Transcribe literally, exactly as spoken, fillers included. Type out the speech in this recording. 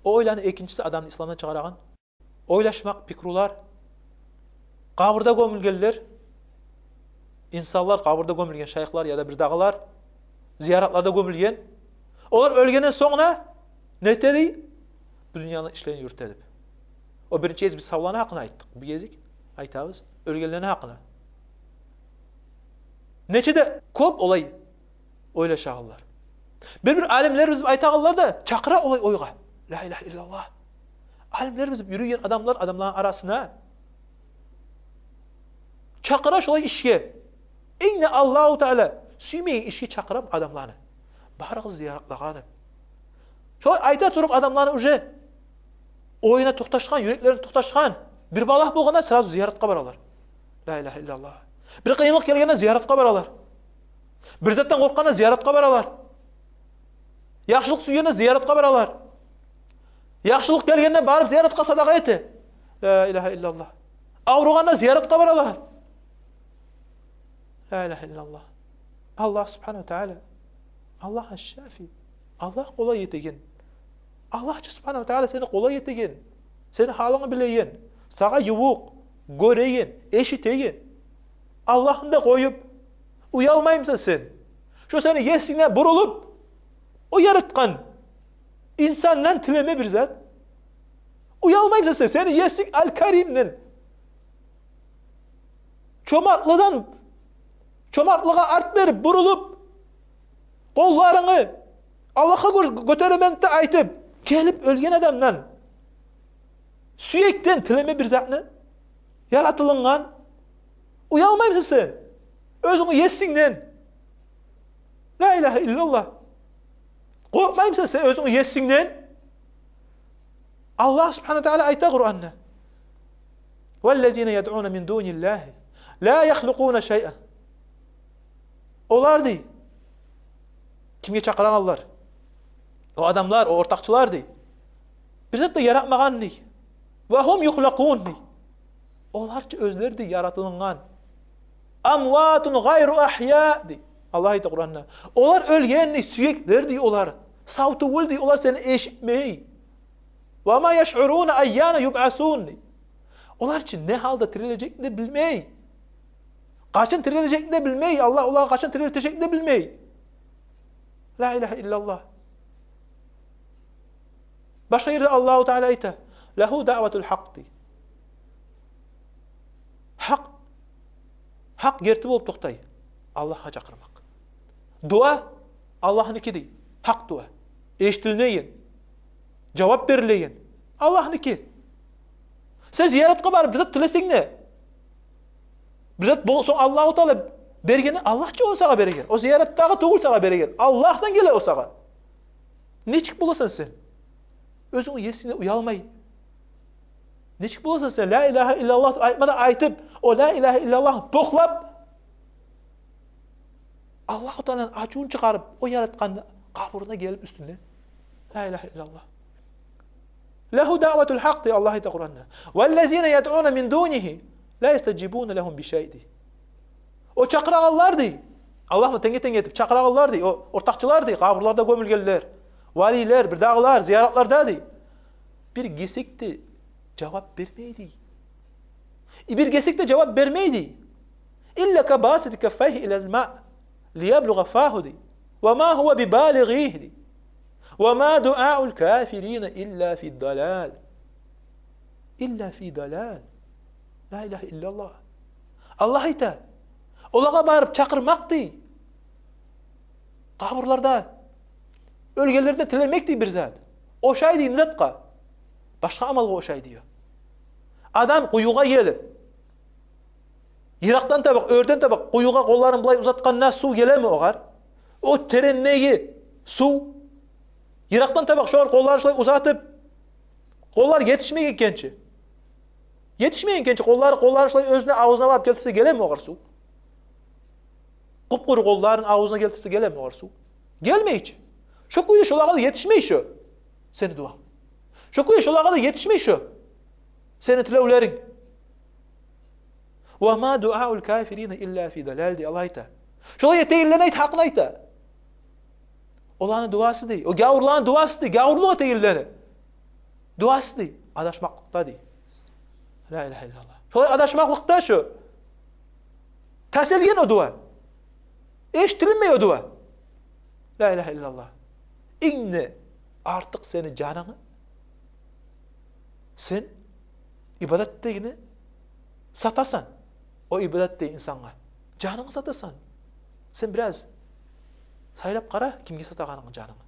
О ойланы экинчиси адамны исламдан чыгъарагъан. Ойлашмакъ, пикрулар. Къабурда гёмюлгенлер, инсанлар, къабурда гёмюлген шайыхлар яда бирдагъылар, зияратларда гёмюлген. Олар оьлгенден сонг да не эте дей? Бу дюньяны ишлерин юрюте деп. О биринчи гезик биз савланы гьакъында айтдыкъ. Бу гезик айтабыз оьлгенлени гьакъында. Нече де кёп олай ойлашагъанлар. Бир-бир алимлерибиз айтагъанлар да, чакъыра олай ойгъа. Ла илагьа иллаллагь. Алимлерибиз юрюйген адамлар, адамланы арасына чакъыра шолай ишге. Инг де Аллагьу Таала сюймейген ишге чакъыра адамланы. Барыгъыз зияратлагъа деп. Шолай айта туруп адамланы уже оюна токъташгъан, юреклерине токъташгъан. Бир балагь болгъанда сразу зияратгъа баралар. Ла илагьа иллаллагь. Бир къыйынлыкъ гелгенде зияратгъа баралар. Бир затдан къоркъгъанда зияратгъа баралар. Яхшылыкъ сюйгенде зияратгъа баралар. Яхшылыкъ гелгенде барып зияратгъа садагъа эте. Ла илагьа иллаллагь. Авругъанда зияратгъа баралар. Ла илагьа иллаллагь. Аллагь субгьанагьу ва таала, Аллагь аш-шафи. Аллагь къолай этеген. Аллагь чы субгьанагьу ва таала сени къолай этеген. Сени гьалынгны билеген. Сагъа ювукъ, гёреген, эшитеген. Аллагьны да къоюп, уялмаймысан сен? Шо сени есинге бурулуп, о яратгъан инсандан тилеме бир зат. Уялмаймысан сен, сени есинг Аль-Каримден, чомартлыдан, чомартлыгъа арт берип, бурулуп, къолларынгны Аллагьгъа гё-, гётеремен деп айтып, гелип оьлген адамдан, сюекден тилеме бир затны, яратылынгъан. Уялмаймысан сен оьзюнгню есингден? Ла илагьа иллаллагь. Къоркъмаймысан сен оьзюнгню есингден? Аллагь субгьанагьу ва таала айта Къуранда: «Валлазина ядъуна мин дуниллагьи ла яхлукъуна шайъа». Олар дей, кимге чакъырагъанлар? О адамлар, о ортакъчылар дей, бир зат да яратмагъан дей. «Ва гьум юхлакъун» дей. Олар чы оьзлер дей яратылынгъан. «Амватун гъайру агья» дей. Аллагь айта Къуранда: олар оьлген дей, сюеклер дей олар. Сав тюгюл дей, олар сени эшитмей. «Ва ма яшъуруна айяна юбъасун» дей. Олар чы не гьалда тирилежекни де билмей. Къачан тирилежекни де билмей. Аллагь олагъа къачан тирилтежекни де билмей. Ла илагьа иллаллагь. Башгъа ерде Аллагьу Таала айта: «Лагьу даъватул гьакъ» дей. Гьакъ, гьакъ герти болуп токътай Аллагьгъа чакъырмакъ. Дуа Аллагьныки дей. Гьакъ дуа. Эшитилинеген, жавап берилеген Аллагьныки. Сен зияратгъа барып бир зат тилесенг де, бир зат болсун, Аллагьу Таала бергени, Аллагь чы ону сагъа береген. О зиярат дагъы тюгюл сагъа береген. Аллагьдан геле о сагъа. Нечик боласан сен оьзюнгню есингден уялмай? Нечик боласан сен ла илагьа иллаллагь деп айтма да айтып, о ла илагьа иллаллагьны бокълап, Аллагьу Тааланы ачувун чыгъарып, о яратгъанны къабуруна гелип уьстюне? Ла илагьа иллаллагь. «Лагьу даъватул гьакъ» дей Аллагь айта Къуранда. «Валлазина ядъуна мин дунигьи ла ястажибуна лагьум би шай» дей. О чакъырагъанлар дей, Аллагьны тенге-тенге этип чакъырагъанлар дей, о ортакъчылар дей, къабурларда гёмюлгенлер, валилер, бирдагъылар, зияратларда дей, бир гесек де жавап бермей дей. И бир гесек де жавап бермей дей. «Илла кабасити каффайгьи илал маъ лияблугъа фагьу» дей. «Ва ма гьува бибалигъигьи» дей. «Ва ма дуъаул кафирина илла фи далал». Илла фи далал. Ла илагьа иллаллагь. Аллагь айта, олагъа барып чакъырмакъ дей, къабурларда оьлгенлерден тилемек дей бир зат. Ошай дей не затгъа? Башгъа амалгъа ошай дей. Адам къуюгъа гелип, йыракъдан таба, оьрден таба къуюгъа къолларын булай узатгъанда сув гелеми огъар? О терендеги сув. Йыракъдан таба шолар къолларын шулай узатып, къоллар етишмейген экенчи. Етишмейген экенчи къоллары, къолларын шулай оьзюне, авзуна барып гелтирсе, гелеми огъар сув? Къуп-къуру къолларын авзуна гелтирсе, гелеми огъар сув? Гелмейчи. Шо кюйде шолагъа да етишмей шо сени дуанг. Шо кюйде шолагъа да етишмей шо сени тилевлеринг. «Ва ма дуъаул кафирина илла фи далал» дей Аллагь айта. Шолай этегенлени айта, гьакъын айта. Оланы дуасы дей, о гявурланы дуасы дей, гявурлукъ этегенлени. Дуасы дей, адашмакълыкъда дей. Ла илагьа иллаллагь. Шолай адашмакълыкъда шу. Тас этилген о дуа. Эшитилмей о дуа. Ла илагьа иллаллагь. Инг де артыкъ сени жанынгны сен ибадат этегенни сатасан. О ибадат этеген инсангъа жанынгны сатасан. Сен бираз сайлап къара, кимге сатагъанынгны жанынгны.